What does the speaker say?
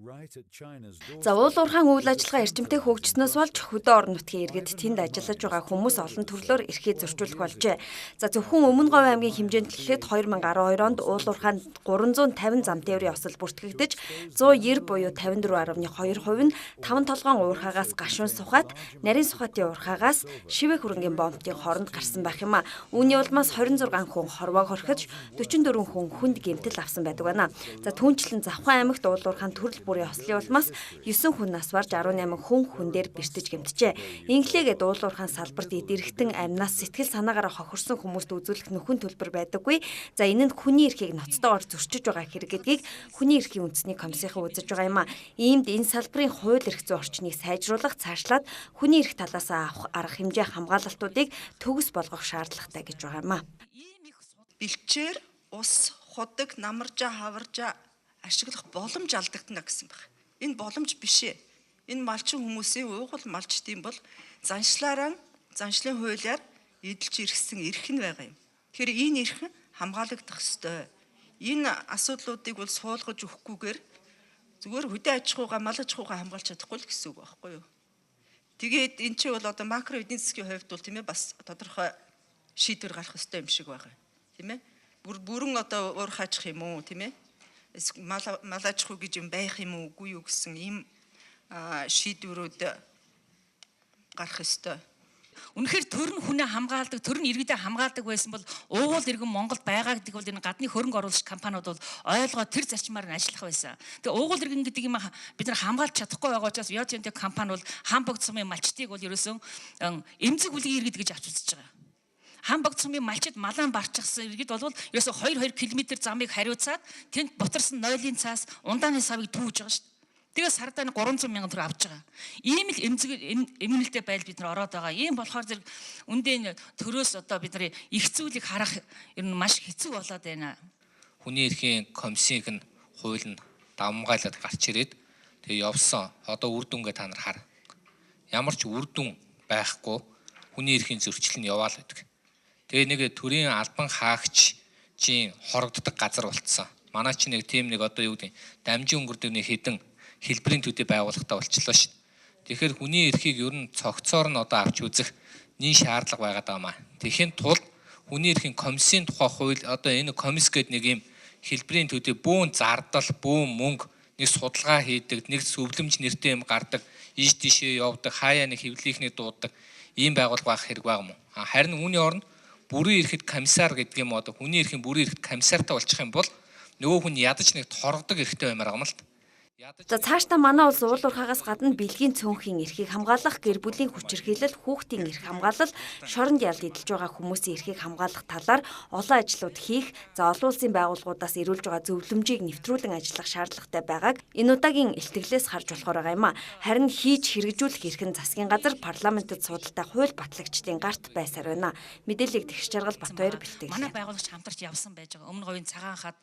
За, уул уурхайн үйл ажиллагаа эрчимтэй хөгжснөөс болж хөдөө орон нутгийн иргэд, тэнд ажиллаж байгаа хүмүүс олон төрлөөр эрхээ зөрчүүлэх болжээ. За, зөвхөн Өмнө Говь аймгийн хэмжээнд хэлэхэд 2012 онд уул уурхайн 350 зам тээврийн осол бүртгэгдэж, 190 буюу 54.2% нь Таван толгойн уурхаагаас Гашуун сухайт, Нарийн сухайтын уурхаагаас Шивээ хөрөнгийн бомбтын хооронд гарсан байх юм а. Үүний улмаас 26 хүн хорвоог хорхиж, 44 хүн хүнд гэмтэл авсан байдаг байна. За, түүнчлэн Завхан аймагт уул уурхайн төрөл бүрийн ослын улмаас 9 хүн нас барж, 18 хүн хүн дээр бэртэж гэмтжээ. Инглээгээд уул уурхайн салбарт эд эрхтэн амнаас сэтгэл санаагаараа хохирсон хүмүүст үзүүлэх нөхөн төлбөр байдаггүй. За, энэ нь хүний эрхийг ноцтойгоор зөрчиж байгаа хэрэг гэдгийг хүний эрхийн үндэсний комиссийнхан үзэж байгаа юм а. Иймд энэ салбарын хууль эрх зүйн орчныг сайжруулах, цаашлаад хүний эрх талаас авах арга хэмжээ, хамгаалалтуудыг төгс болгох шаардлагатай гэж байгаа юм а. Бэлчээр ус, худаг, намаржаа, хаваржаа ашиглах боломж алдагдана гэсэн баг. Энэ боломж биш ээ. Энэ малчин хүмүүсийн уугуул малчдын бол заншлаараа, заншлын хуулиар эдэлж ирсэн эрх нь байгаа юм. Тэгэхээр энэ эрх нь хамгаалагдах ёстой. Энэ асуудлуудыг бол суулгаж өгөхгүйгээр зүгээр хөдөө аж ахуйгаа, мал аж ахуйгаа хамгаалж чадахгүй л гэсэн үг байхгүй юу? Тэгээд энэ чинь бол одоо макро эдийн засгийн хувьд бол, тийм ээ, бас тодорхой шийдвэр гарах ёстой юм шиг байгаа. Тийм ээ? Бүр бүрэн одоо уурхаачих юм уу, тийм ээ? Мал аж ахуй гэж юм байх юм уу, үгүй юу гэсэн ийм шийдвэрүүд гарах ёстой. Үнэхээр төр нь хүнээ хамгаалдаг, төр нь иргэдээ хамгаалдаг байсан бол уугуул иргэн Монголд байгаа гэдэг бол энэ гадны хөрөнгө оруулагч компаниуд бол ойлгоод тэр зарчмаар нь ажиллах байсан. Тэгээ уугуул иргэн гэдэг юм бид нар хамгаалж чадахгүй байгаа учраас Рио Тинто компани бол Хам богд сумын малчдыг бол ерөөсөн эмзэг бүлгийн иргэд гэж авч үзэж байгаа. Хам богд сумын малчид малаан барчихсан иргэд бол ерөөсөө 2 2 км замыг хариуцаад тэнд бутарсан нойлын цаас, ундааны савыг түүж байгаа шүү дээ. Тэгээ сардаа 300 мянган төгрөг авч байгаа. Ийм л эмзэг эмгэнэлтэй байдал бид нар ороод байгаа. Ийм болохоор зэрэг үндэ төрөөс одоо бид нар их зүйлийг харах ер нь маш хэцүү болоод байна. Хүний эрхийн комиссийг нь хууль нь давмгайлаад гарч ирээд тэгээ явсан. Одоо үр дүнгээ та нар хар. Ямар ч үр дүн байхгүй, хүний эрхийн зөрчил нь яваал гэдэг. Тэгээ нэг төрийн албан хаагчийн хорогддог газар болцсон. Манай чи нэг тийм нэг одоо юу гэдэг, дамжин өнгөрдөг нэг хэдэн хэлбэрийн төдий байгууллагатай болчлоо шүү дээ. Тэгэхээр хүний эрхийг ер нь цогцоор нь одоо авч үзэх нин шаардлага байгаад байгаа маа. Тэгэхин тулд хүний эрхийн комиссийн тухай хууль, одоо энэ комисс гэдэг нэг юм хэлбэрийн төдий бүүн зардал, бүүн мөнгө, нэг судалгаа хийдэг, нэг зөвлөмж нэртэй юм гардаг, ийш тийшээ явдаг, хаяа нэг хэвлэлийнхний дууддаг ийм байгууллага байх хэрэг байгаа юм уу? Харин үүний оронд бүрэн эрхэд комиссар гэдэг юм, одоо хүний эрхийн бүрэн эрхэд комиссартай болчих юм бол нөгөө хүн ядаж нэг торгодог эрхтэй баймаар байгаа юм л та. За, цаашдаа манай улс уул уурхаагаас гадна бэлгийн цөөнхийн эрхийг хамгаалах, гэр бүлийн хүчирхийлэл, хүүхдийн эрх хамгаалал, шоронд ялд эдэлж байгаа хүмүүсийн эрхийг хамгаалах талаар олон ажлууд хийх, за, олон улсын байгууллагуудаас ирүүлж байгаа зөвлөмжийг нэвтрүүлэн ажиллах шаардлагатай байгааг энэ удаагийн илтгэлээс харж болохоор байгаа юм а. Харин хийж хэрэгжүүлэх эрх нь засгийн газар, парламентэд суудалтай хууль батлагчдын гарт байсаар байна. Мэдээллийг Тэгш Жаргал, Батбаяр бэлтгэлээ. Манай байгуулагч хамтарч явсан байж байгаа. Өмнө говийн Цагаан хад